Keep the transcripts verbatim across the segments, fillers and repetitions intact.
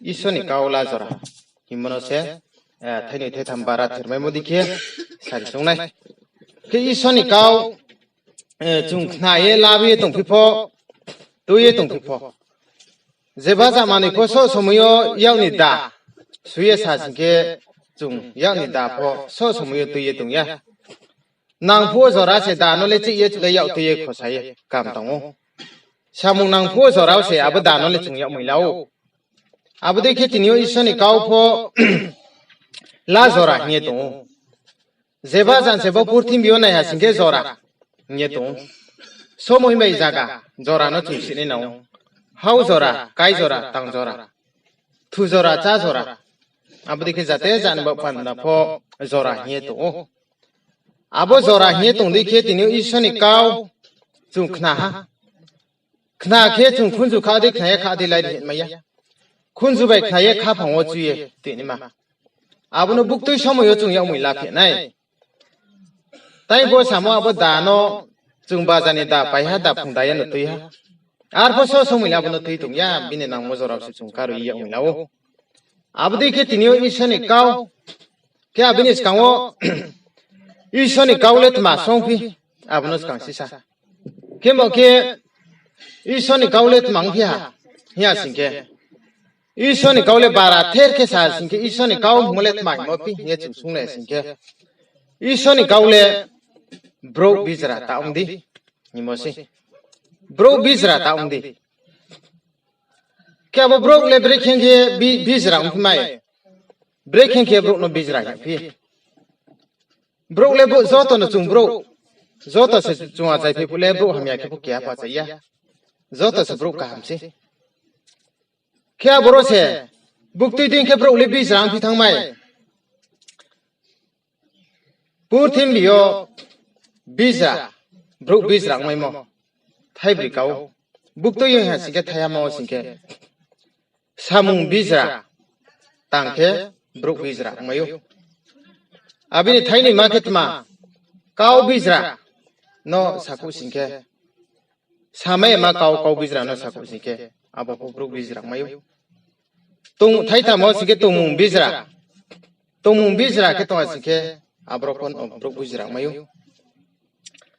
Isor ni kau la jora hingmo no se, eh, thainoi thaitham bara thermaimo dei khe sari choung nai. Khe Isor ni kau, eh, chung khna ye labi ye tongphi pho, tui ye tongphi pho, jeba ja manoi pho soh somoi yo yak ni da sui ye sa sing khe, chung yak ni da pho soh somoi yo tui ye tong ya. Nang phuh wo jora se da no le chih ye le yak tui ye khosa ye kam tong ou. Samung nang phuh wo jora wo se abo da no le chung yak moi la ou. Abo dei khe tini yo Isor ni kau pho la jora hing ye tong ou. Jeba ja se bo purthimbi yo nai ha sing khe jora hing ye tong ou. Somo himba zaga jora no chung sinai nang ou. Hao jora, kai jora, tang jora, thu jora, chá jora. Abo dei khe jate jani baoh panda pho jora hing ye tong ou. Abo jora hing ye tong dei khe tini yo Isor ni kau chung khna ha. Khna khe chung khunju kha dei khna ye kha dei lai ri hingmai ya. Khunju bai khna ye khaphang wo chu ye tuinaima. Abo no buktui somoi yo chung yak moi la phi nai. Tai pho samo abo da no chung baja ni da pai ha, da phung da ye no tui ha. Arpho soh somoi le abo no tui tong ya, bini nangmo jora se chung karoi ye yak moi la ou. Abo dei khe tini yo Isor ni kau. Khe abini skang wo Isor ni kau le tma songphi, abo no skang sisa. Khemo khe Isor ni kau le tma ongphi ha, hing ya sing khe, Isor ni kau le bara ther khe sa sing khe, Isor ni kau hingmo le tma hingmo phi hing ye chung sung le sing khe, Isor ni kau le brouh bijra ta ong di hingmo se. Brouh bijra ta ong di. Khe abo brouh le brekhe khe bi-, bijra ongphi mai. Brekhe khe brouh no bijra hing phi. Brouh le bo joto no chung brouh. Joto se chung achai phi phuh le brouh hamya khe pho keha pho achai ya. Joto se brouh kaham se. Khe aboro se buktui dei khe brouh le bijra ongphi thanngmai. Purthimbi yo bijra, brouh bijra ongmaimo thaibri kau. Buktui yo ha sing khe thaihama wo sing khe samung bijra, tang khe brouh bijra ongmai ou. Abini thainoima khe tma, kau bijra no sakhouh sing khe, samai yama kau, kau bijra no sakhouh sing khe, abo pho brouh bijra ongmai ou. Tong, thaitham wo sing khe tongmung bijra. Tongmung bijra khe tong ha sing khe, aboro pho brouh bijra ongmai ou.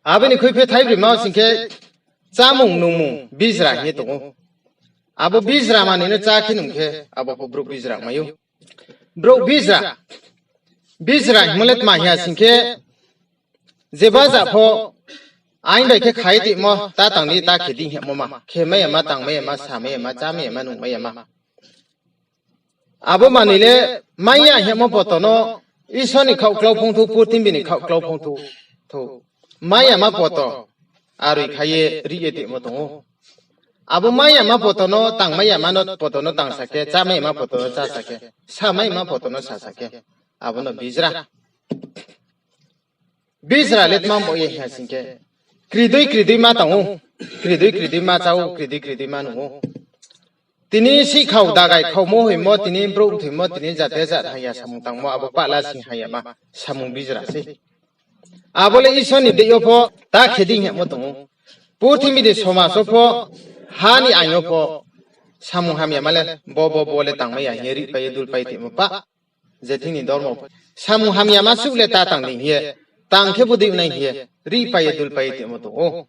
Abini khuiphi thaibrima wo sing khe, chámung nungmung bijra hing ye tong ou. Abo bijra manoi no chá khe nung khe, abo pho brouh bijra ongmai ou. Brouh bijra, bijra hingmo le tma hing ya sing khe, jeba ja pho aing bai khe khai timo, ta tang di, ta khe di hingmo ma, khe mai yama, tang mai yama, sa mai yama, chá mai yama, nung mai yama. Abo manoi le mai ya hingmo poto no, Isor ni khaohklau phongthou, purthimbi ni khaohklau phongthou, thou. Mai yama poto, aroi kha ye, ri ye timo tong ou. Abo mai yama poto no, tang mai yama no, poto no tang sa khe, chá mai yama poto no chá sa khe, sa mai yama poto no sa sa khe, abo no bijra. Bijra le tma bo ye hing ya sing khe, kridei kridei ma tang ou, kridei kridei ma chá ou, kridei kridei ma nung ou. Tini sihkhao dagai khaomo hoimo, tini brouh thoimo, tini jate jat hamya samung tangmo, abo pahla sing hamyama samung bijra sei. Abo le Isor ni deing yo pho ta khe di hingmo tong ou. Purthimbi ni somaj wo pho, ha ni aing yo pho, samung hamyama le bo, bo, bo le tangmai ya hing ye rihpai ye dulpai timo pah. Je thing ni dormo pho samung hamyama suh le ta tang di hing ye, tang khe bo dei nai hing ye, rihpai ye dulpai ye timo tong ou.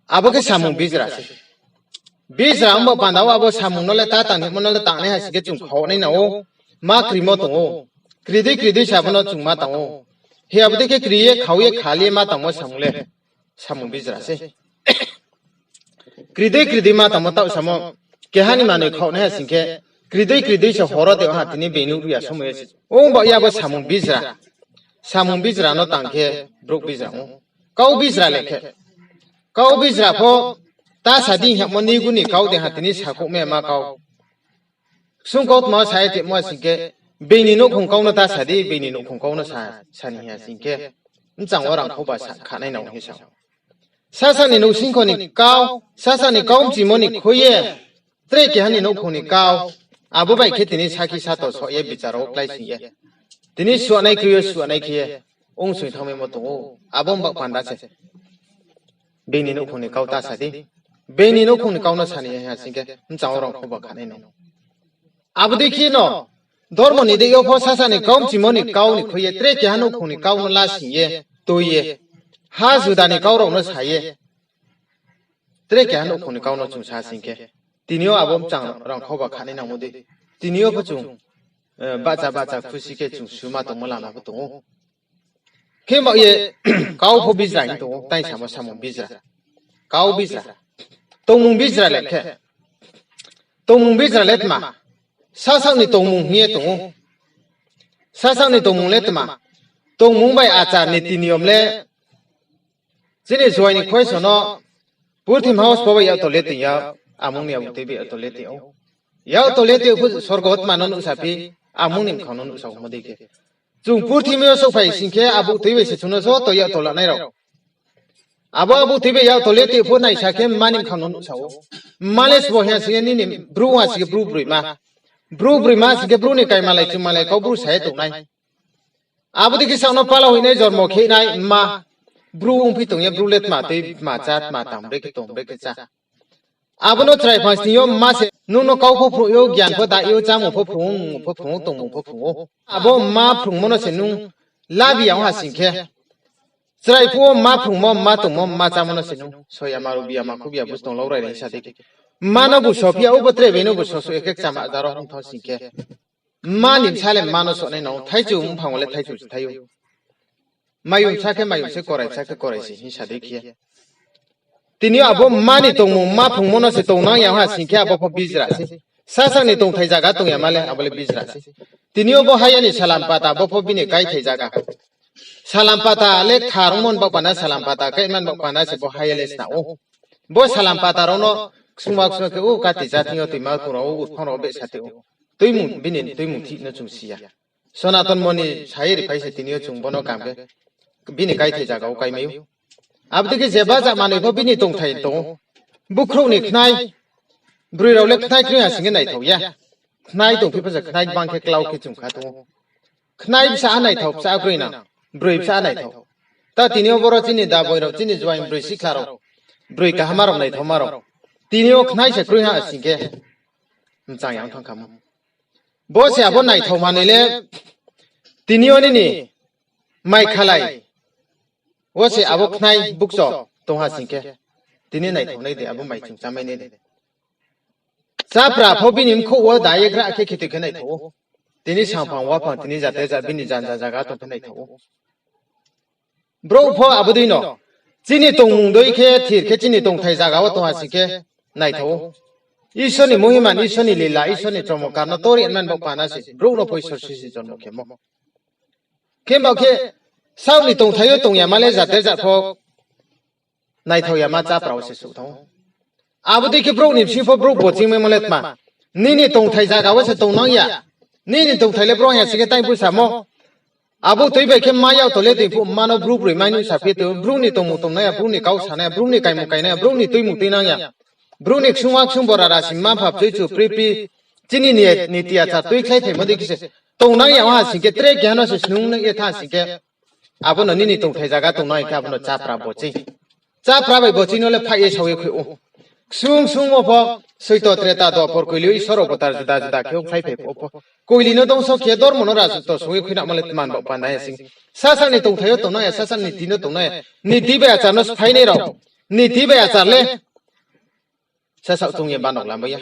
Abo khe samung bijra se. Bijra ongba panda wo abo samung no le ta tang hingmo no le tangnai ha sing khe chung khaoh nai nang ou, ma krimo tong ou. Kridei kridei se abo no chung ma tang ou. Hi abo dei khe kri ye, khao ye, khal ye ma tangmo samung le samung bijra se. Kridei kridei ma tangmo taoh samo, keha ni manoi khaoh nai ha sing khe, kridei kridei se horo de ha tini being nuh ri ya somoi ye se. Ong ba ya bo samung bijra. Samung bijra no tang khe brouh bijra ong ou. Kau bijra le khe, kau bijra pho ta sa di hingmo nigu ni kau de ha tini sakhouh mai yama kau. Ksung kautma wo sa ye timo sing khe, being ni nouhkhong kau no ta sa di, being ni nouhkhong kau no sa, sa ni hing ya sing khe, bchang wo rangkhouba sa kha nai nang hing sa ou. Sasa ni nouhsingkho ni kau, sasa ni kau mchimo ni khui ye, tre keha ni nouhkhong ni kau, abo bai khe tini sakhi sato soh ye bichar wo kláising ye, tini suanai kri yo suanai khe ye, ongsoing thanngmaimo tong ou, abo mbak panda se. Being ni nouhkhong ni kau ta sa di. Being ni nouhkhong ni kau no sa ni ha sing khe, bchang wo rangkhouba kha nai nang. Abo dei khe no, dormo ni deing yo pho sasa ni kau mchimo ni kau ni khui ye, tre keha nouhkhong ni kau no lasing ye, tui ye, ha juda ni kau rao no sa ye, tre keha nouhkhong ni kau no chung sa sing khe, tini yo abo mchang rangkhau ba khanai nangmo dei. Tini yo pho chung, eh, bahcha bahcha khusi khe chung suma tongmo lama pho tong ou. Khe ba ye, kau pho bijra hing tong ou, tai samo samung bijra. Kau bijra. Tongmung bijra le khe. Tongmung bijra le tma. Sasaoh ni tongmung hing ye tong ou. Sasaoh ni tongmung le tma. Tongmung bai achar niti niyom le chini juai ni khuaiso no purthimbi ha wo sbo bai yakto le toing ya, amung ni abo tui bai yakto le toing ou. Yakto le toing phu sorgo tma no nuhsaphi, amung ni mkhang no nuhsa omo dei khe. Chung purthimbi yo souhphai sing khe abo tui bai se chung no joto yakto lanai rao. Abo abo tui bai yakto le toing phu naisa khe mma ni mkhang no nuhsa ou. Mma le sbo hing ya sing khe nini bru ha sing khe bru broima. Bru broima sing khe bru ni kaimalai chumalai kau bru sa ye tongnai. Abo dei khe saoh no pala hoihnai jormo khe nai mma. Bru ongphi tong ye bru le tma tui tma chá tma tang bre khe tong bre khe chá. Abo no chrai phang sning yo mma se nung no kau pho phrung ou, gyan pho da ou, chámung pho phrung ou, mungmung pho phrung ou, tongmung pho phrung ou. Abo mma phrungmo no se nung labi ya ong ha sing khe. Chrai phuh wo mma phrungmo, mma tongmo, mma chámo no se nung soi ya ma, rubi ya ma, khubi ya, buskang lau rai rai sa dei khe. Mma no bu sophi ya, obo tre bai no bu sosuh ye khe kchama da ro ong thang sing khe. Mma ni bsa le mma no sohnai nang ou, thaichu mphang wo le thaichu se thai ou. Mayung bsa khe mayung se, korai bsa khe korai se hing sa dei khe. Tini yo abo mma ni tongmung, mma phrungmo no se tongnang ya ha sing khe abo pho bijra sei. Sasaoh ni tongthai zaga tong ya ma le abo le bijra sei. Tini yo bo haya ni salam pata, bo pho bini kaithai zaga. Salam pata le kthar ongmo ni baoh panda, salam pata kaima ni baoh panda se bo haya le sna ou. Bo salam pata rao no ksungma ksungma khe, o kati ja thing yo toima kong rao, o urphang rao besa ti ou. Tuimung, bini tuimung thih no chung si ya. Sonaton moni sa ye riphai se tini yo chung bo no kam khe bini kaithai zaga wo kaimai ou. Abo dei khe jeba ja manoi pho bini tongthai tong ou. Bukhrouh ni khnai, broi rao le khnai kroi ha sing khe naithao ya. Khnai tongphi pho se khnai bang khe klau khe chung kha tong ou. Khnai bsa ha naithao, bsa kroi nang, broi bsa ha naithao. Ta tini yo boro chini daboi rao, chini juaing broi sikhla rao, broi kaham rao, naithaoma rao. Tini yo khnai se kroi ha sing khe mchang ya ong thang kha mo. Bo se abo naithao manoi le, tini yo nini mai khalai wo se abo khnai bukcho tong ha sing khe, tini naithao nai de, abo mai chung chámai nai de. Chápra pho bini mkhouh wo da ye gra khe khetoi khe naithao ou. Tini sangphang waphang, tini jate ja, bini janja zaga tong khe naithao ou. Brouh pho abo dei no, chini tongmung dei khe thir khe chini tongthai zaga wo tong ha sing khe naithao ou. Isor ni muhima, Isor ni lila, Isor ni chomokar no tori man baoh panda se brouh no pho Isor sisi jormo khemo. Khe baoh khe, saoh ni tongthai yo tong ya ma le jate ja pho naithao ya ma chápra wo se souh thanng ou. Abo dei khe brouh ni bsing pho brouh bochingmaimo le tma. Nini tongthai zaga wo se tongnang ya. Nini tongthai le brouh ya sing khe tai bsa mo. Abo tui bai khe mma yakto le toing phuh mma no bru broi mai nuhsaphi tong ou, bru ni tongmung tongnang ya, bru ni kau sanang ya, bru ni kaimung kainang ya, bru ni tuimung tuinang ya. Bru ni ksungma ksung bora rasi mma mpha bchoi chu pri pri. Chini ni, niti achar tuikhlai phaimo dei khe se tongnang ya ong ha sing khe tre keha no se snung nang ye thanng sing khe. Abo no nini tongthai zaga tongnang ya khe abo no chápra boching. Chápra bai boching no le phaih ye sao ye khui ou. Ksung ksung wo pho, soito treta dopor koili yo Isor rao botar juda juda khe ongkhlai phai phuh wo pho, koili no dongso khe dormo no rajuto song ye khuinamo le tman baoh panda ya sing. Sasaoh ni tongthai yo tongnang ya, sasaoh niti no tongnang ya. Niti bai achar no sphainai rao. Niti bai achar le sasaoh tong ye banao lamai ya.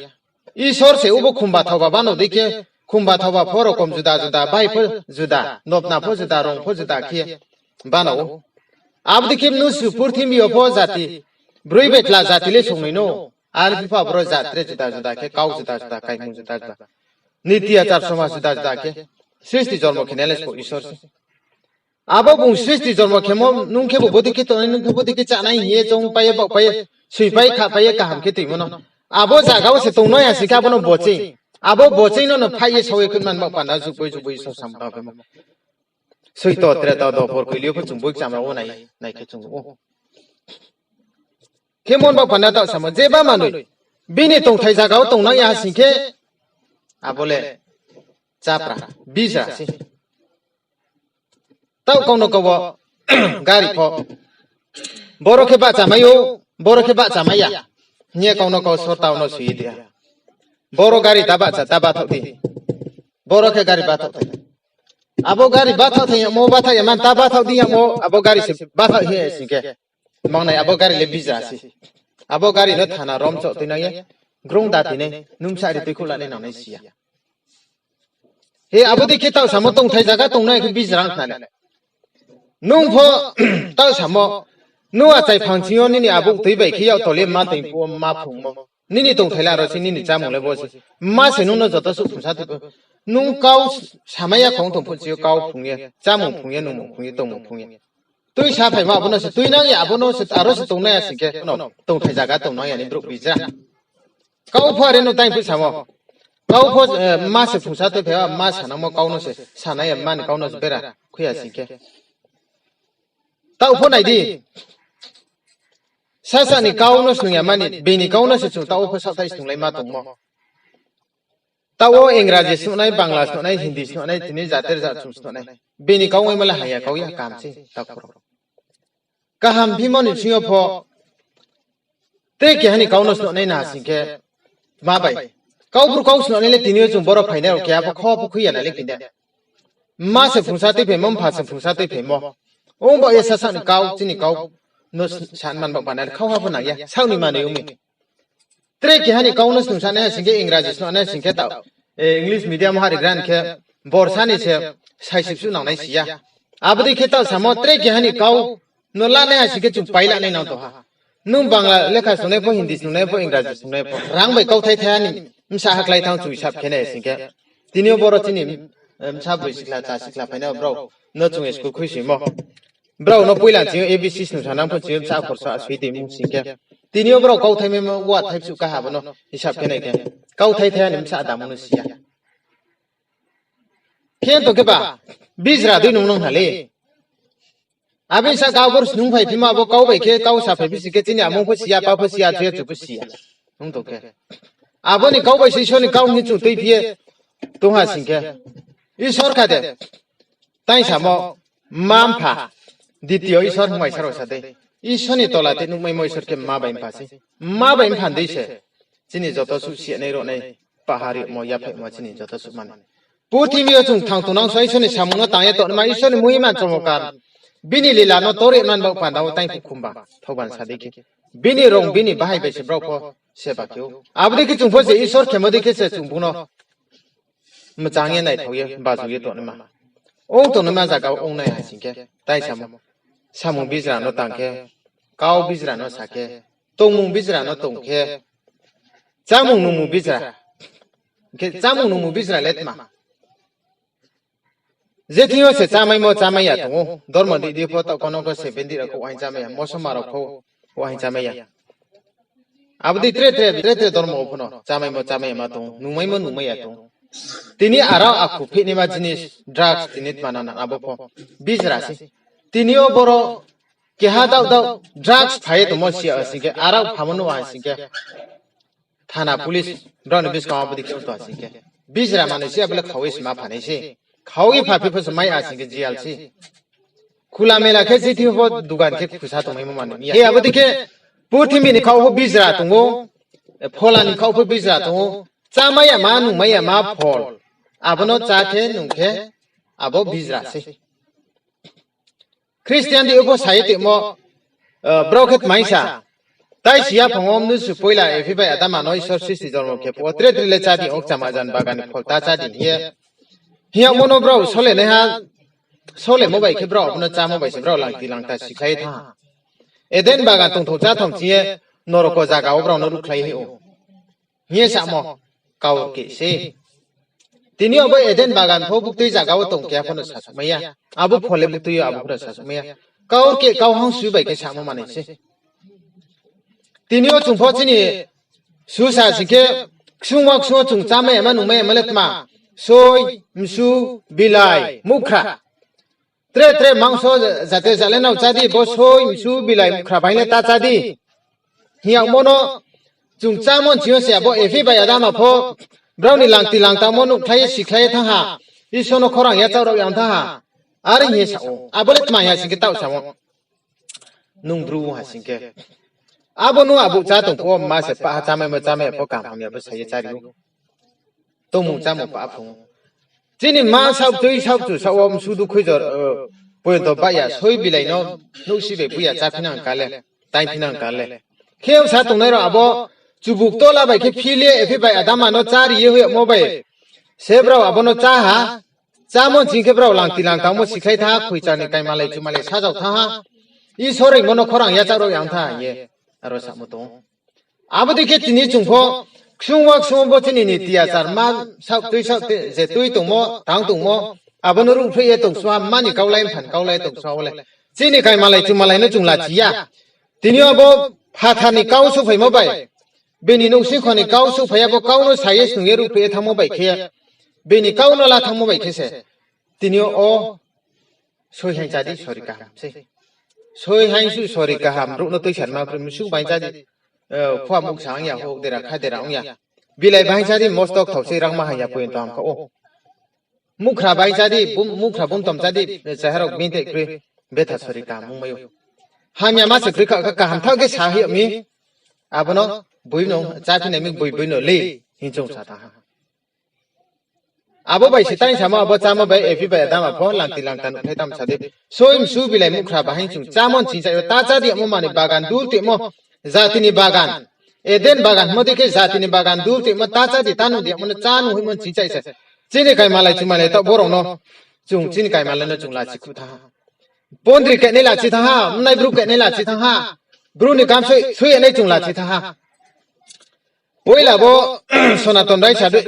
Isor se ubo khumba thaoba banao dei khe, khumba thaoba pho rokom juda juda, bai pho juda, nopna pho juda, rong pho juda khe banao ou. Abo dei khe mnusu purthimbi yo pho jati, broi betla jati le songnoi no. Are phi pho aboro jat tre juda juda khe, kau juda juda, kaimung juda juda, niti achar somaj juda juda khe, sristi jormo khenai le sbo Isor se. Abo bung sristi jormo khemo, nung khe bo bodei khe tongnai, nung khe bodei khe chánai hing ye choungpai ye, baohpai ye, soipai, khapai ye, kaham khe toimo no. Abo zaga wo se tongnai ya sing khe abo no boching. Abo boching no no phaih ye sao ye khuinman baoh panda juboi juboi Isor samung tang phimo. Soito treta dopor koili yo pho chung boi kcham rao wo nai, nai khe chung ou. Khe mon baoh panda taoh samo, jeba manoi bini tongthai zaga wo tongnang ya sing khe, abo le chápra, bija se. Taoh kau no kau wo, gari pho, boro khe bahchamai ou, boro khe bahchamai ya hing ye kau no kau sorta wo no soi ye di ha. Boro gari ta bahcha, ta bathaoh di. Boro khe gari bathaoh thai. Abo gari bathaoh thai yagmo, bathaoh ya man ta bathaoh di yagmo, abo gari se bathaoh hi sing khe. Mangnai abo gari le bijra se. Abo gari no thana rom choh tuinang ye, grong da tuinai, nung bsa ri tuikhouh lanai nangnai si ya. He abo dei khe taoh samo tongthai zaga tongnai khe bijra khna le. Nung pho taoh samo, nung achai phang ching yo nini abo tui bai khe yak tole ma toing phuh wo ma phungmo. Nini tongthai le aro se, nini chámung le bo se. Ma se nung no joto suh phungsa tui pho. Nung kau samai ya khong tong phuh ching yo kau phung ye, chámung phung ye, nungmung phung ye, tongmung phung ye. Tui sa phaimo abo no se tuinang ya, abo no se aro se tongnai ya sing khe, no, tongthai zaga tongnang ya ni brouh bijra. Kau pho are no taing phuh samo. Kau pho, eh, ma se phungsa tui phai, ma sanangmo kau no se, sanai ya mma ni kau no se bera khui ya sing khe. Taoh pho nai di. Sasa ni kau no snung ya mani, bini kau no se chung taoh pho saohthai snunglai ma tongmo. Taoh wo Ingraji snuhnai, Bangla snuhnai, Hindi snuhnai, tini jater jat chung snuhnai. Bini kau ongmo le haya kau ya, kaham se, takhu rao. Kaham phimo ni sing yo pho, tre keha ni kau no snuhnai na sing khe, ma bai. Kaubru kau snuhnai le tini yo chung boro phainai rao keha pho kho pho khui ya nai le kinde. Mma se phungsa tuiphaimo, mpha se phungsa tuiphaimo. Ong baoh ye sasa ni kau, chini kau no san man baoh panai le khauha pho nang ya, saoh ni manoi ong mi. Tre keha ni kau no snung sanai ha sing khe, Ingraji snuhnai ha sing khe taoh, eh, English medium ha rigra ni khe, borsa ni se saisip suh nangnai si ya. Abo dei khe taoh samo tre keha ni kau no lanai ha sing khe chung pai lanai nang tong ha. Nung Bangla lekha snungnai pho, Hindi snungnai pho, Ingraji snungnai pho, rang bai kauthai thai ha ni bsa haklái thanng chung hisab khe nai sing khe. Tini yo boro chini, eh, bsa broi sikhla, cha sikhla phainai brao no chung school khuisoimo. Brao no poila ching yo A B C snung sanang pho ching yo bsa akhor so asoi di mung sing khe. Tini yo brao kauthai maimo wa thai bsuh kaha abo no hisab khe nai khe. Kauthai thai ha ni bsa damo no si ya. Khe tong khe ba, bijra dei nung nang ha le. Abo ni sahka abor snung phai phimo abo kau bai khe kau sa phai phi sing khe chini amung pho si ya, apa pho si ya, chu ya chu pho si ya. Ong tong khe. Abo ni kau bai se Isor ni kau hing chung tuiphi ye tong ha sing khe. Isor kha de. Tai samo, mma mpha, ditio Isor hingmaisa rao sa dei. Isor ni tola te nuhmaimo Isor khe mma bai mpha sei. Mma bai mpha ni dei se chini joto suh siyanai rohnai, pahari mo, yaphaihmo chini joto suh mani. Purthimbi yo chung thang tongnang so Isor ni samung no tang ye tongnaima, Isor ni muhima chomotkar, bini lila no tor ye man baoh panda wo taingphuh khumba, thauban sa dei khe. Bini rong, bini bahai bai se brao pho seba khe ou. Abo dei khe chung pho se Isor khemo dei khe se chung bung no mchang ye naithao ye, bazu ye tongnaima. Ong tongnaima zaga wo ong nai ha sing khe, tai samo. Samung bijra no tang khe, kau bijra no sa khe, tongmung bijra no tong khe, chámung nungmung bijra. Khe chámung nungmung bijra le tma. Je thing yo se chámaimo chámai ya tong ou. Dormo di di pho taoh kono ko se bendi rao kho waing chámai ya, mosoma rao kho waing chámai ya. Abo dei tre tre, tre tre dormo wo pho no chámaimo chámai ya ma tong ou, nungmaimo nungmai ya tong ou. Tini arao akhu phihnaima jinis, drugs, tini tma nana abo pho bijra sei. Tini yo boro keha daoh daoh drugs phai ye tongmo si ya sing khe, arao phamo nuh ha sing khe, thana police brao ni buskang wo abo dei khe ong tong ha sing khe. Bijra manoi se abo le khau ye se ma phanai se. Khau ye pha phi pho se mai ha sing khe jail se. Khula mela khe je thing pho dugan khe khusa tongmaimo manoi ya. He abo dei khe purthimbi ni khaoh pho bijra tong ou, phola ni khaoh pho bijra tong ou. Chámai ya ma, nungmai ya ma phol. Abo no chá khe, nung khe, abo bijra sei. Christian di pho sa ye tongmo, eh, brao khe tmaisa. Tai si yaphang wo mnusu poila Evi bai Adama no Isor sristi jormo khe phuh wo tre tre le chá di, okcham ajan bagan ni phol ta chá di hing ye. Hing yagmo no brao solenaiha, solemo bai khe brao abo no chámo bai se brao langti langta sikhlai ye thanng ha. Eden bagan tongthou cháthou ching ye noroko zaga wo brao no ruhkhlai ye ou. Hing ye samo, kaurkeh se. Tini yo bo Eden bagan pho buktui zaga wo tong keha pho no sasuhmai ya. Abo phol le buktui yo abo pho no sasuhmai ya. Kaurkeh kau hangsu bai khe samo manoi se. Tini yo chung pho chini susa sing khe, ksungma ksung wo chung chámai ya ma nungmai ya ma le tma. Soi, msu, bilai, muhkhra. Tre tre mangso jate jat le nrao chá di, bo soi, msu, bilai, muhkhra bai le ta chá di. Hing yagmo no chung chámo ni ching yo se abo Evi bai Adama pho brao ni langti langtamo nuhkhlai ye sikhlai ye thanng ha. Isor no khorang yachaoh rao yang thanng ha. Are hing ye sa ou. Abo le tma ya sing khe taoh samo. Nung Bru ha sing khe. Abo nung abo chá tong phuh wo mma se pah ha chámaimo chámai ya pho kaham hamya bo sa ye chári ou. tongmung chámung pha phrung ou. Chini ma saoh tui saoh chu saoh wo msu du khuijor, poyonto bah ya, soi bilai no nouhsi bai bui ya, cháphinang ka le, taingphinang ka le. Khe sa tongnai rao abo chubu ktola bai khe phil ye, ephi bai Adama no chári ye hoih yagmo bai se brao abo no chá ha. Chámo ching khe brao langti langtangmo sikhlai thanng ha, khoichar ni kaimalai chumalai sajao thanng ha. Isor reingmo no khorang yachaoh rao yang tha hing ye aro samo tong ou. Abo dei khe tini chung pho ksung wa ksung bo chini niti achar ma saoh tui saoh je tui tongmo, tang tongmo, abo no ruhphreh ye tongsua, mma ni kaulai, mpha ni kaulai tongsua wo le chini kaimalai chumalai no chung lachi ya. Tini yo bo phathar ni kau souhphaimo bai, bini nouhsingkho ni kau souhphai ya, bo kau no sa ye snung ye ruhphreh ye thanngmo bai khe, bini kau no la thanngmo bai khe se, tini yo o soi haing chá di, sori kaham se. Soi haing su sori kaham, brouh no tuisanma kroi, msu baing chá di, khua muksa ong ya, houh dera kha dera ong ya. Bilai bahaing chá di, mostok thao se rangma hang ya, poyonto ham kha ou. Mukhra bahaing chá di, mukhra bumtom chá di, chahara bini tei kroi, betha sori kaham ongmai ou. Hamya ma se kroi kha, kaham thaoh khe sa hoih yag mi. Abo no boi no cháphinai mi, boi boi no le, hing chung sa thanng ha. Abo bai se tang samo, abo chámo bai, ephi bai Adama pho langti langta nuhkhlai tamo sa di. Soi msu bilai mukhra bahaing chung chámo ching chá yo, ta chá di yagmo mani bagan dul tuimo, jati ni bagan, Eden bagan hingmo dei khe jati ni bagan dul tuimo, ta chá di, ta nuh di yagmo no chá nuh hoihmo ching chá se. Chini kaimalai chumalai taoh bo rao no, chung chini kaimalai no chung lachi khuh thanng ha. Pondri kenai lachi thanng ha, mnai bru kenai lachi thanng ha. Bru ni kam soi, soi ya nai chung lachi thanng ha. Poila bo Sonaton raisa dei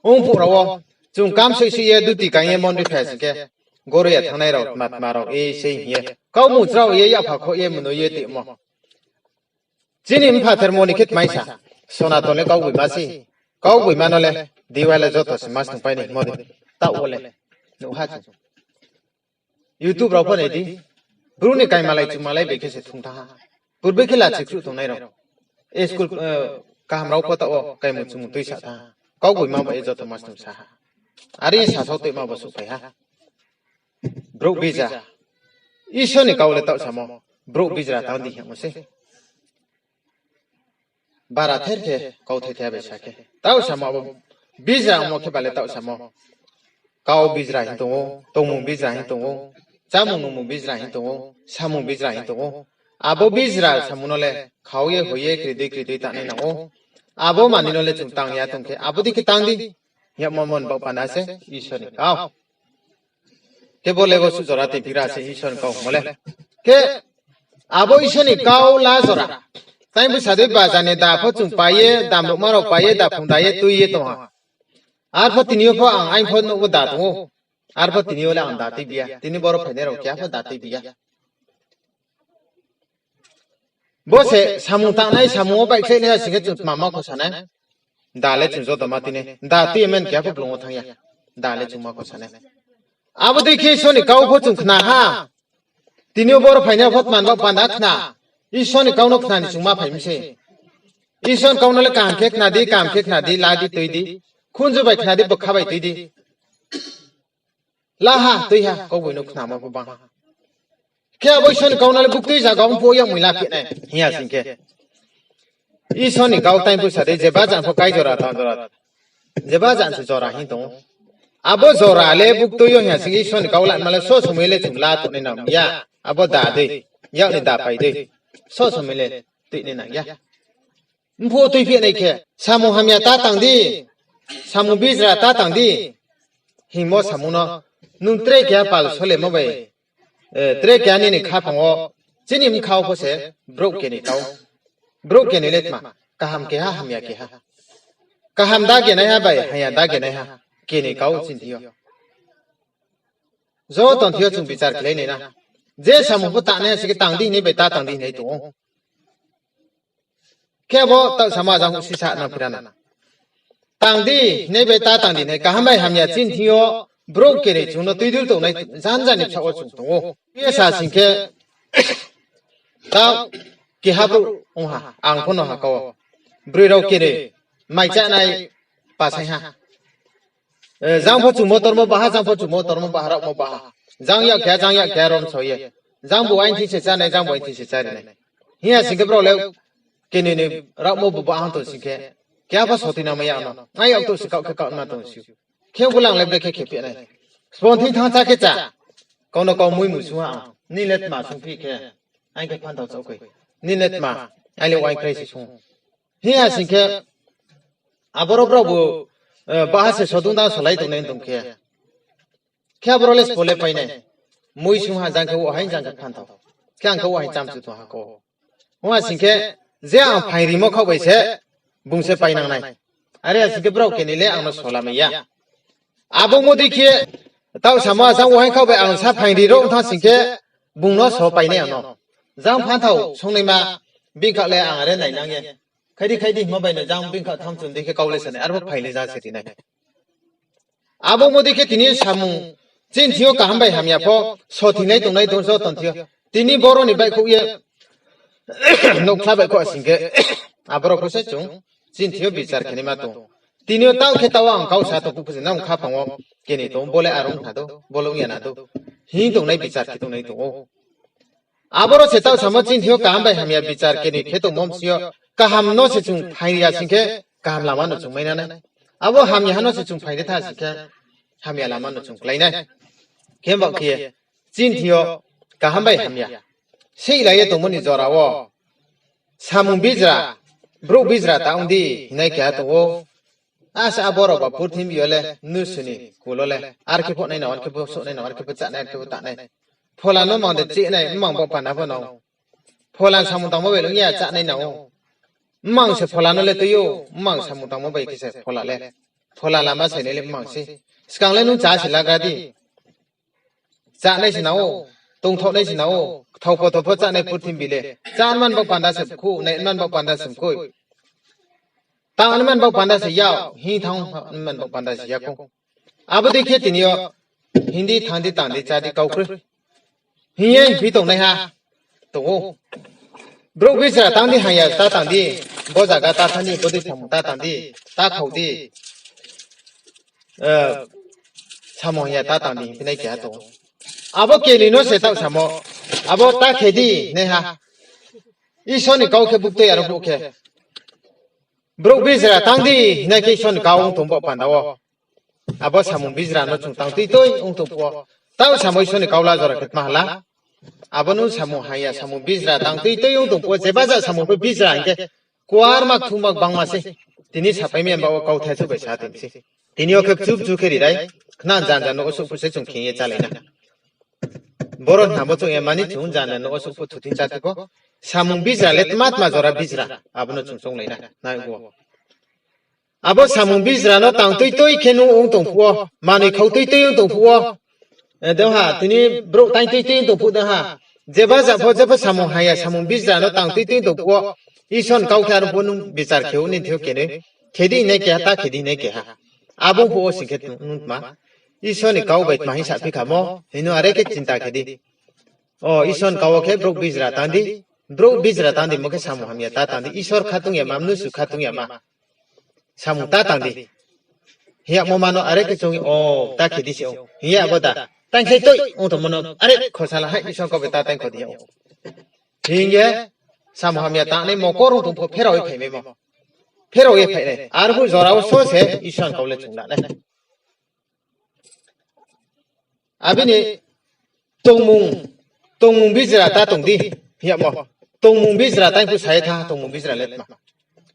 ongphuh rao wo chung kam soi soi ye duti kaing ye mondri phai sing khe, goro ya thanngnai rao, tma tma rao, e sei hing ye, kau mung chrao ye, yapha khoh ye, mnoi ye timo. Chini mpha thermo ni khe tmaisa, Sonaton le kau boima se, kau boima no le, diwa le joto se mas tongpai ni hingmo dei, taoh wo le, nuh ha chung. YouTube rao pho nai di, bru ni kaimalai chumalai bai khe se thung thanng ha. Purbe khe lachi khruh tongnai rao, school, kaham rao pho taoh wo kaimung chumung tuisa thanng ha. Kau boima bai ye joto mas tongsa ha. Are sasao toima bo souhphai ha. Brouh bijra. Isor ni kau le taoh samo, brouh bijra tang di hingmo se. Bara ther khe kauthai thai bai sa khe, taoh samo abo bijra ongmo khe ba le taoh samo, kau bijra hing tong ou, tongmung bijra hing tong ou, chámung nungmung bijra hing tong ou, samung bijra hing tong ou. Abo bijra samung no le khau ye, hoi ye, kri dei kri dei tangnai nang ou. Abo manoi no le chung tang ya tong khe, abo dei khe tang di. Yagmo mon baoh panda se Isor ni kau. Khe bo le bo suh jora tei pira se Isor ni kau hingmo le. Khe abo Isor ni kau la jora. Tai bsa dei baza ni da pho chung pai ye, damruhma rao pai ye, da phung da ye, tui ye tong ha. Arpho tini yo pho ang aini pho nouh wo da tong ou. Arpho tini yo le ang da tuibi ya. Tini boro phainai rao keha pho da tuibi ya. Bo se samung tangnai, samung wo baihkhlai nai ya sing khe chung tma ma kho sa nai. Da le chung joto ma tui nai. Da tui ye men keha pho blung wo thanng ya. Da le chung ma kho sa nai. Abo dei khe Isor ni kau pho chung khna ha. Tini yo boro phainai pho tma ni baoh panda khna. Isor ni kau no khna ni chung ma phai mi se. Isor ni kau no le kaham khe khna di, kaham khe khna di, la di, tui di. Khunju bai khna di, bkha bai tui di. La ha, tui ha, kaugboino khnamo pho bang ha. Khe abo Isor ni kau no le buktui zaga ong phuh yagmoi la phi nai, hing ya sing khe. Isor ni kau tang phuh sa dei, jeba jang pho kai jora tang jora. Jeba jang se jora hing tong ou. Abo jora le buktui yo hing ya sing khe Isor ni kau lanma le sob somoi le chung la tongnai nang ya. Abo da dei, yak ni da pai dei. Sob somoi le tuinai nang ya. Mphuh tuiphi nai khe, samung hamya ta tang di, samung bijra ta tang di, hingmo samung no, nung tre keha pal solemo bai, tre keha nini khaphang wo, chini bkha wo pho se, brouh kenoi kau, brouh kenoi le tma, kaham keha, hamya keha. Kaham dagenaiha bai hamya dagenaiha, kenoi kau chini thing yo. Joto ni thing yo chung bichar khlai nai na. Je samung pho tangnai sing khe tang di hingnai bai ta tang di hingnai tong ou. Khe abo taoh samo ajang sisa nang phira na. Tang di hingnai bai ta tang di hingnai, kaham bai hamya chini thing yo brouh kenoi chung no tuidul tongnai janja ni bsaoh wo chung tong ou. Ye sa sing khe, ta keha brouh ong ha, ang pho no ha kau. Broi rao kenoi, mai chánai, pasai ha. Jang pho chung motormo baha, jang pho chung motormo baha, raohmo baha. Jang yak khe, jang yak khe, rom so ye. Jang bu aini thing se chánai, jang bu aini thing se chári nai. Hing ya sing khe brao le kenoi ni raohmo bu baha tong sing khe, Keha pho soti nang mai ya no. Ai yakto se kaoh khe kaoh ma tong si ou. Khe bo lang le bre khe khe phi nai. Sbo thing thanng chá khe chá. Kau no kau mui mu sung ha ang. Nini le tma sung phi khe. Ai khe phanthao chouh khe. Nini le tma. Ai le wai krai se sung. Hing ya sing khe. Aboro brao bu, eh, baha se sodung dang solai tongnai tong khe. Khe aboro le sbo le pai nai. Mui sung ha jang khe wo hai jang khe phanthao. Khe ang khe wo hai chamchu tong ha kho. Ong ha sing khe, je ang phaing rimo khaoh bai se, bung se painang nai. Are ya sing khe brao keni le ang no sola mai ya. Abo modi khe, taoh samo achang wo hai khaoh bai ang sa phaing ri ro ong thanng sing khe, bung no so pai nai ang no. Jang phanthao songnaima, bini khaoh le ang are nainang ye. Khaidi khaidi hingmo bai no jang bini khaoh tham chun di khe kau le sa nai, arphuh phaing le jang se ri nai. Abo modi khe tini samung, chini thing yo kaham bai hamya pho, sothingnai tongnai tong joto ni thing yo. Tini boro ni baihkhouh ye, nouhkhla baihkhouh sing khe, aborao pho se chung, chini thing yo bichar khe naima tong. Tini yo taoh khe taoh ang kau sa tong phuh phuh se nang khaphang wo, keni tong, bo le are ong ha dou, bo le ong ya na dou. Hing tongnai bichar khe tongnai tong ou. Aboro se taoh samo chini thing yo kaham bai hamya bichar keni khe tongmo bsing yo, kaham no se chung phaing ri ya sing khe, kaham lama no chung mai na nai. Abo hamya ha no se chung phaing ri tha sing khe, hamya lama no chung klái nai. Khe baoh khe, chini thing yo kaham bai hamya. Seihlai ye tongmo ni jora wo. Samung bijra, brouh bijra ta ong di, hinai keha tong ou. Asa aborao ba purthimbi yo le, mnusu ni kul wo le, are khe pho nai nao, are khe pho souh nai nao, are khe pho chá nai, are khe pho ta nai. Phola no mang de chih nai, mmang baoh panda pho nao. Phola samung tangmo bai le ong ya chá nai nao. Mmang se phola no le tui ou, mmang samung tangmo bai khe se phola le. Phola lama sainai le mmang se. Skang le nung chá se lagra di. Chá nai se nang ou, tongthaoh nai se nang ou, kthao pho tho pho chá nai purthimbi le. Chá man baoh panda se mkhu, nai man baoh panda se mkhu. Tang man baoh panda se yag, hing thanng man baoh panda se yag khou. Abo dei khe tini yo, hing di, thanng di, tang di, chá di, kau kroi. Hing ye hingphi tongnaiha, tong ou. Brouh bijra tang di, hamya ta tang di, bo zaga ta thanng di, bo dei samung ta tang di, ta khau di. Eh, samung hamya ta tang di, hingphinai keha tong ou. Abo keni no se taoh samo, abo ta khe di, naiha. Isor ni kau khe buktui aro phuh khe. Brouh bijra tang di, hinai khe Isor ni kau ong tong baoh panda wo. Abo samung bijra no chung tang tui tui ong tong phuh wo. Taoh samo Isor ni kau la jora khe tma hala. Abo nung samung hamya, samung bijra tang tui tui ong tong phuh wo, jeba ja samung pho bijra hing khe, kuarma kthuma gbangma se. Tini sapai mi amba wo kauthai chuh bai sa tong se. Tini yo khe chup chuh khe ri rai, khna janja no wo souh phuh se chung kheng ye chálai na. Boro hna bo chung ye mani chung janja no wo souh phuh thuthing chá khe pho. Samung bijra le tma tma jora bijra, abo no chung chounglai na, nai bo. Abo samung bijra no tang tui tui khe nung ong tong phuh wo, manoi khau tui tui ong tong phuh wo. Eh, deng ha, tini brouh taing tui tui ong tong phuh deng ha. Jeba ja pho, jepho samung hamya, samung bijra no tang tui tui ong tong phuh wo. Isor ni kau khe aro pho nung bichar khe ou, nini thing yo khe nai. Khe di hinai keha, ta khe di hinai keha. Abo phuh wo sing khe nung tma. Isor ni kau bai tma hing saphi khamo, hing no are khe chinta khe di. O, Isor ni kau wo khe brouh bijra tang di. Brouh bijra tang di mo khe samung hamya ta tang di. Isor khatung yama, mnusu khatung yama. Samung ta tang di. Hing yagmo ma no are khe chung, o, ta khe di se o. Hing ya abo da. Taing khe tui, ong tongmo no, are khosala hai, Isor kau bai ta taing kho di ya o. Hing ye, samung hamya tangnai mokol rung tong pho pherao ye phaimaimo. Pherao ye phainai. Arphuh jora wo so se Isor ni kau le chung la nai. Abini tongmung, tongmung bijra ta tong di, hing yagmo. Tongmung bijra taing phuh sa ye thanng ha, tongmung bijra le tma.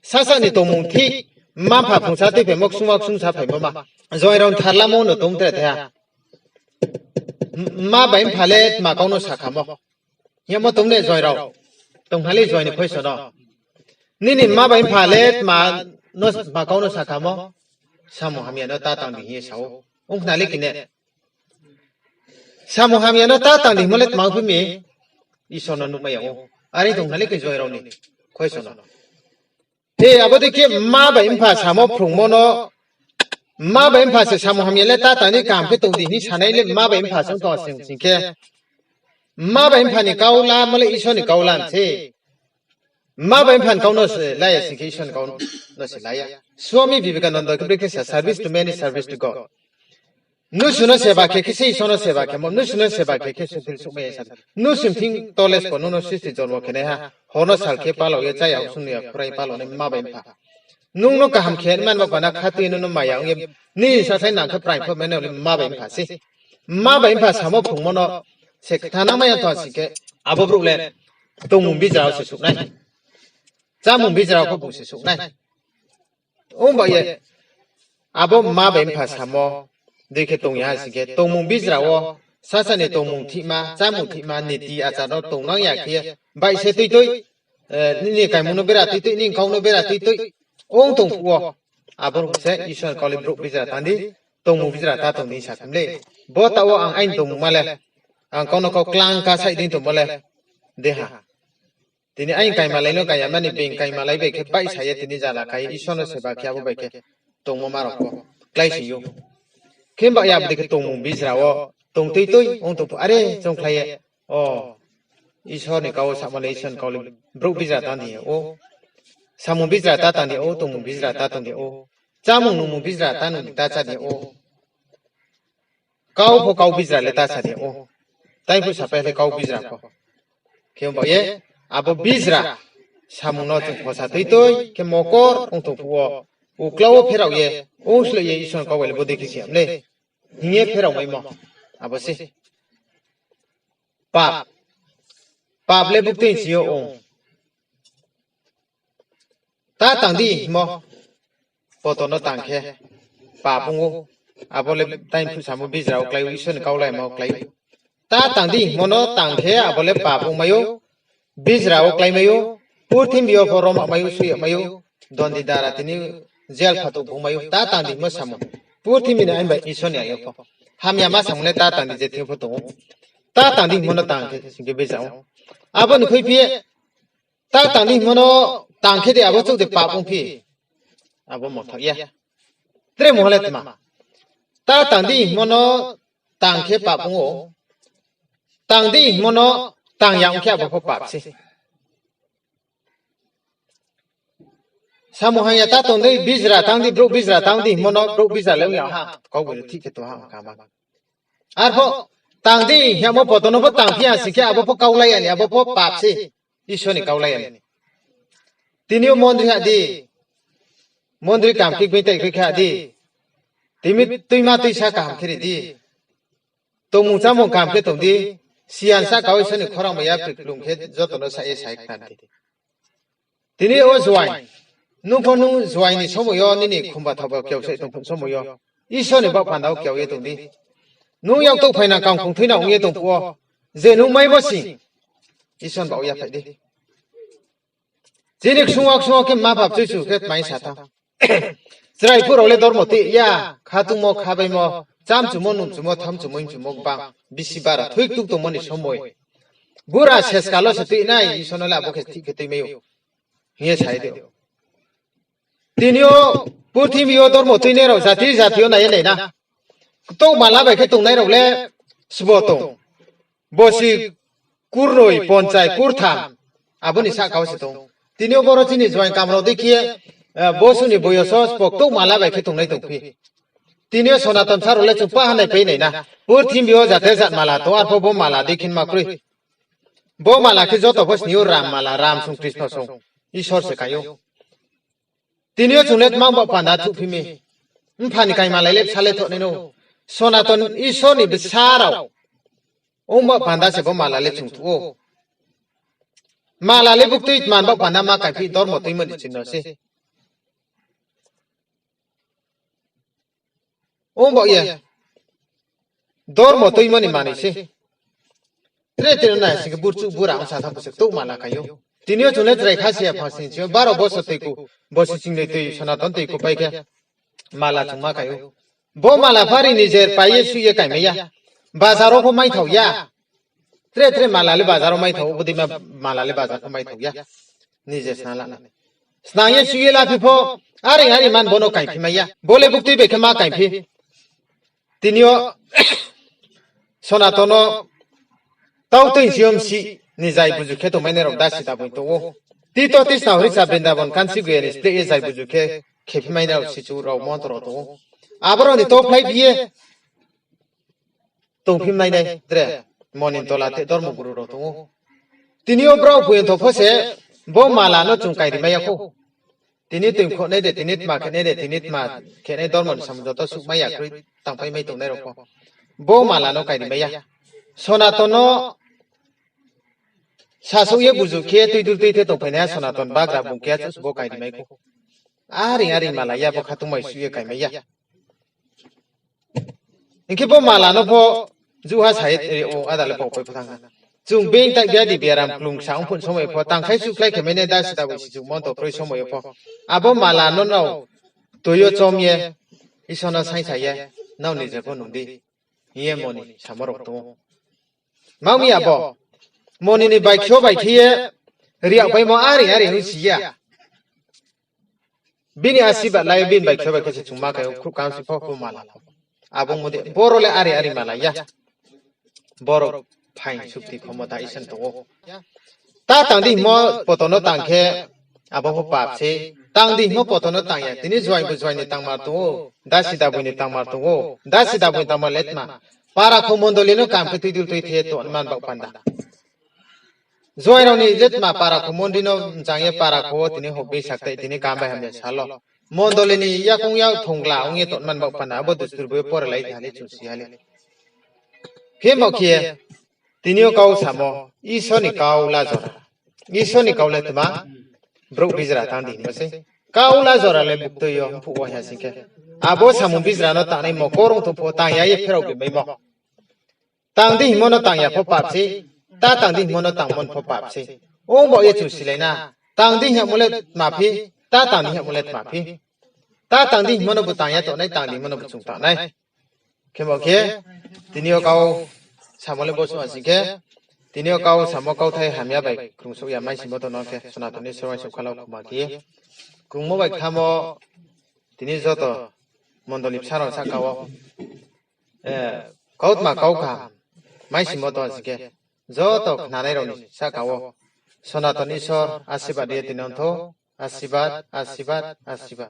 Sasa ni tongmung thik, mma mpha phungsa tuiphaimo, ksungma ksungsa phaimo ma. Joaing rao ni tharlamo no tong tre thai ha. M-, mma bai mpha le tma kau no sakhamo. Hing yagmo tong ne joaing rao. Tong khna le joaing ni question no. Nini mma bai mpha le tma no, tma kau no sakhamo. Samung hamya no ta tang di hing ye sa ou. Ong khna le kine. Samung hamya no ta tang di hingmo le tma ongphi mi? Isor no nuhmai ya ou. Are tong khna le khe joaing rao ni question no. He, abo dei khe mma bai mpha samo phrungmo no, mma bai mpha se samung hamya le ta tang di, kaham khe tong di hing sanai le mma bai mpha se ong tong sing, sing khe. Mma bai mpha ni kau lamo le Isor ni kau la se. Mma bai mpha ni kau no se la ya sing khe Isor ni kau no se la ya. Swami Vivekananda khe brekhe sa, service to man is service to God. Mnusu no seba khe khe se Isor no seba khemo, mnusu no seba khe khe se thil souhmai ya sa. Mnusu ni thing tole sbo nung no sristi jormo khenaiha, hor no sal khe palao ye, chaya houhsung ni ya khurai palao nai mma bai mpha. Nung no kaham khe man ba pana khatui no no maya ong ye, nini sasai nang khe praing pho mano le mma bai mpha se. Mma bai mpha samo phrungmo no se kthanang mai ya tong sing khe, abo brouh le tongmung bijra wo se suh nai. Chámung bijra wo pho bung se suh nai. Ong ba ye, abo mma bai mpha samo dei khe tong ya ha sing khe, tongmung bijra wo, sasa ni tongmung thihma, chámung thihma, niti achar no tongnang ya khe, baih se tuitui, nini kaimung no bera tuitui, nini kau no bera tuitui, ong tong phuh wo, abo rung se Isor ni kau le brouh bijra tang di, tongmung bijra ta tong di sa khe mle. Bo taoh wo ang aini tongmungma le, ang kau no kau klang ka saih dei tongmo le, deha. Tini aini kaimalai no kaya mani being kaimalai bai khe baihsa ye tini jala kai Isor no seba khe abo bai khe tongmo ma rao pho kláising ou. Khe ba ye abo dei khe tongmung bijra wo tong tuitui ong tong phuh are choungkhlai ye, o, Isor ni kau samo le Isor ni kau le brouh bijra tang di ou. Samung bijra ta tang di ou, tongmung bijra ta tong di ou. Chámung nungmung bijra ta nung di ta chá di ou. Kau pho kau bijra le ta sa di ou. Tai phuh sapai le kau bijra pho. Khe ong ba ye, abo bijra samung no chung khosa tuitui khe mokor ong tong phuh wo, uklau wo pherao ye, ong sloih ye Isor ni kau bai le bodei khe si ham le hing ye pherao maimo. Abo se pap. Pap le buktui sing yo ong. Ta tang di hingmo, poto no tang khe pap ong ou. Abo le tai phuh samo bijra wo klái ou, Isor ni kau laimo klái ou. Ta tang di hingmo no tang khe abo le pap ongmai ou, bijra wo kláimai ou, purthimbi yo pho romamai ou, sui yagmai ou, dondi dara tini jail phato bungmai ou, ta tang di hingmo samung. Purthimbi ni ain bai Isor ni ain yo pho hamyama samung le ta tang di je thing yo pho tong ou. Ta tang di hingmo no tang khe sing khe bijra ou. Abo ni khuiphi ye, ta tang di hingmo no tang khe de abo chouh de pap ongphi. Abo mothaoh ya. Tre mungha le tma. Ta tang di hingmo no tang khe pap ong ou. Tang di hingmo no tang ya ong khe abo pho pap se. Samung hamya ta tong di, bijra tang di, brouh bijra tang di hingmo no brouh bijra le ong ya ha. Kau bai le thih khe tong ha kama. Arpho tang di hingmo poto no pho tangphi ya sing khe abo pho kaulai ya ni, abo pho pap se. Isor ni kaulai ya ni. Tini yo mondri ha di. Mondri kam khe being tai khe kha di. Timi tuima tuisa kaham khe ri di. Tongmung chámung kaham khe tong di. Siyan sahka wo Isor ni khorang bai ya priklung khe joto no sa ye sai khna di. Tini yo juaing. Nung pho nung juaing ni somoi yo nini khumba thaba kiao sai tong phuh somoi yo, Isor ni baoh panda wo kiao ye tong di. Nung yaktouh phainang kangkhong thui na ong ye tong phuh wo, je nung mai bo sing, Isor ni baoh yaphaih di. Chini ksung wo ksung wo khe ma phap chuisu khe tmai sa thanng. Chrai phuh rao le dormo tui ya, khatungmo, khabaimo, chámchumo, nungchumo, thamchumo, hingchumo, gbang, bisi bara, thoi ktuk tongmo ni somoi. Bura seskal wo se tui nai, Isor no le abo khe thih khe tuimai ou. Hing ye sai di. Tini yo purthimbi yo dormo tuinai rao jati jati yo nai ye nai na. Ktouh mala bai khe tongnai rao le sbo tong. Bosi kurnoi, ponchai, kurtham. Abo ni sahka wo se tong. Tini yo boro chini juaing kam rao dei khe, bosu ni boyos wo sbo ktouh mala bai khe tongnai tongphi. Tini yo Sonaton sa rao le chung pa ha naipai nai na. Purthimbi yo jate jat mala tong, arpho bo mala dei khe ma kroi. Bo mala khe joto pho sni ou, Ram mala, Ram song, Krishna song, Isor se kai ou. Tini yo chung le tma baoh panda thuhphi mi. Mpha ni kaimalai le bsa le thoh nai no. Sonaton Isor ni bsa rao ong baoh panda se bo mala le chung thuh ou. Mala le buktui tma baoh panda ma kaiphi, dormo tuimo ni chinno se. Ong baoh ye dormo tuimo ni manoi se. Tre tre nai sing khe burchuh bura ong sa thanng pho se ktouh mala kai ou. Tini yo chung le chrai kha si ya phang sing sing yo baro bosor toiku, bosi chingnoi toi, Sonaton toiku pai khe mala chung ma kai ou. Bo mala phari ni jer pai ye suh ye kaimai ya. Bazar wo pho maithao ya. Tre tre mala le bazar wo maithao, bo dei ma mala le bazar pho maithao ya. Nije sna la nai. Snang ye suh ye laphi pho, are are man bo no kaiphi mai ya. Bo le buktui bai khe ma kaiphi. Tini yo Sonaton no tau tui siyom si ni jai buju khe tongmai nai rao dasi daboi tong ou. Tito tisna horisa Brindabon kansi guya ni spleh ye jai buju khe khephi mai nai rao sichu rao montor rao tong ou. Abo rao ni tophlai phi ye tongphi mai nai tre, Monin Tola te dormo guru rao tong ou. Tini yo brao poyonto pho se bo mala no chung kairi mai ya khou. tini toing khohnai de, tini tma khenai de, tini tma khenai dormo ni samung joto suhmai ya kroi tangpai mai tongnai rao pho. Bo mala no kairi mai ya. Sonaton no sasouh ye buzu khe tuidul tui the tongphainaiha Sonaton bagra bung keha chouh se bo kairi mai khou. Aring aring mala ya bo khatungmai suh ye kaimai ya. Hing khe bo mala no pho juha sa ye, o, ada le pao pai pho thanng ha. Chung being tai biadi biaram klung sa ong phun somoi yo pho, tangkhai suhkhlai khe mai nai dasi daboi sichu monto kroi somoi yo pho. Abo mala no nrao toi yo chom ye, Isor no saingsa ye, nrao nije pho nung di, hing ye moni samo rao tong ou. Tma ong mi abo, moni ni baikhe baikhe ye, riak baimo aring aring ongsi ya. Bini asirbad lai bini baikhe baikhe se chung ma kai ou, khruh kam si pho bo mala pho. Abo mo de, boro le aring aring mala ya. Boro phaing sukti khomota Isor ni tong ou. Ta tang di hingmo poto no tang khe, abo pho pap se. Tang di hingmo poto no tang ya. Tini juaing bo juaing ni tangmar tong ou, dasi daboi ni tangmar tong ou, dasi daboi ni tangmar le tma. Para kho mondoli no kam khe tuidul tui the ye tongman baoh panda. Juaing rao ni je tma para kho mondoli no mchang ye para kho wo tini hokbei saktai tini kam bai hamya sal wo mondoli ni yakoung yak thongla ong ye tongman baoh panda abo dustur bo ye pore lai di ha le chung si ha le. Khe bo khe tini yo kau samo, Isor ni kau la jora. Isor ni kau le tma, brouh bijra tang di hingmo se. Kau la jora le buktui yo mphuh wo ha sing khe, abo samung bijra no tangnai mo korong tong pho tang ya ye pherao bimaimo. Tang di hingmo no tang ya pho pap se, ta tang di hingmo no tangmo no pho pap se. Ong baoh ye chung silai na, tang di hingmo le tma phi, ta tang di hingmo le tma phi. Ta tang di hingmo no bo tang ya tongnai, tang di hingmo no bo chung tangnai. Khe bo khe, tini yo kau samo le bo suh ha sing khe, tini yo kau samo kauthai hamya bai krungsouh ya maisingmo to no khe Sonaton ni Isor uaingsouh khalau khoma khe ye. Krungmo bai kthamo tini joto mondoli bsa rao sahka wo, kautma kau kaham maisingmo to ha sing khe, joto khnanai rao ni sahka wo Sonaton Isor asirbad ye tini ongthou, asirbad, asirbad, asirbad.